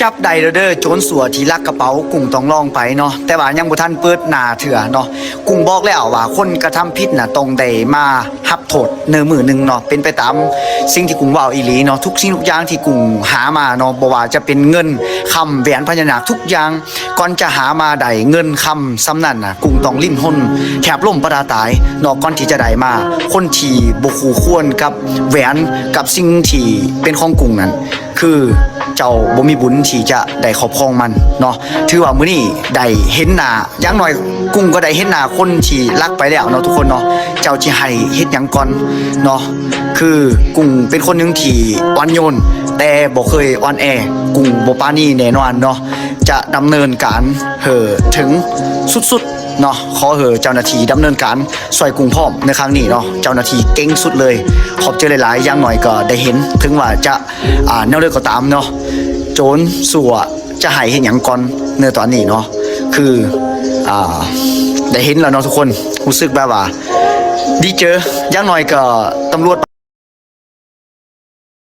ຈັບໄດ້ແລ້ວເດີ ໂຈນຊົ່ວທີ່ລັກກະເປົາ ກຸ້ງຕ້ອງລອງໄປເນາະ ແຕ່ວ່າຍັງບໍ່ທັນເປີດໜ້າເທື່ອເນາະ. ກຸ້ງບອກແລ້ວວ່າຄົນກະທຳຜິດນະ ຕ້ອງໄດ້ມາຮັບໂທດໃນມື້ໜຶ່ງເນາະ ເປັນໄປຕາມສິ່ງທີ່ກຸ້ງເວົ້າອີ່ຫຼີເນາະ. ທຸກສິ່ງທຸກຢ່າງທີ່ກຸ້ງຫາມາເນາະ ບໍ່ວ່າຈະເປັນເງິນ ຄຳ ແຫວນ ພະຍານາກ ທຸກຢ່າງ ກ່ອນຈະຫາມາໄດ້ເງິນຄຳສ່ຳນັ້ນນະ ກຸ້ງຕ້ອງດີ້ນຮົນແທບລົ້ມປະດາຕາຍເນາະ ກ່ອນທີ່ຈະໄດ້ມາ. ຄົນທີ່ບໍ່ຄູ່ຄວນກັບແຫວນ ກັບສິ່ງທີ່ເປັນຂອງກຸ້ງນັ້ນ ຄືເຈົ້າບໍ່ມີບຸນທີ່ຈະໄດ້ຄອບຄອງມັນເນາະ. ຖືວ່າມື້ນີ້ໄດ້ເຫັນໜ້າ ຢ່າງໜ້ອຍກຸ້ງກໍໄດ້ເຫັນໜ້າຄົນທີ່ລັກໄປແລ້ວເນາະທຸກຄົນເນາະ. ເຈົ້າຊິໃຫ້ເຮັດຫຍັງກ່ອນເນາະ? ຄືກຸ້ງເປັນຄົນໜຶ່ງທີ່ອ່ອນໂຍນ ແຕ່ບໍ່ເຄີຍອ່ອນແອ ກຸ້ງບໍ່ປານີແນ່ນອນເນາະ ຈະດຳເນີນການໃຫ້ເຖິງສຸດໆເນາະ. ຂໍໃຫ້ເຈົ້າໜ້າທີ່ດຳເນີນການຊ່ອຍກຸ້ງພ້ອມໃນຄັ້ງນີ້ເນາະ ເຈົ້າໜ້າທີ່ເກັ່ງສຸດເລີຍ. ຂອບໃຈຫຼາຍໆ ຢ່າງໜ້ອຍກໍໄດ້ເຫັນ ເຖິງວ່າຈະ ອ່າ ແນວໃດກໍຕາມເນາະ ໂຈນຊົ່ວຈະໃຫ້ເຮັດຫຍັງກ່ອນໃນຕອນນີ້ເນາະ. ຄື ອ່າ ໄດ້ເຫັນແລ້ວເນາະທຸກຄົນ ຮູ້ສຶກແບບວ່າດີເຈີ ຢ່າງໜ້ອຍກໍຕຳຫຼວດ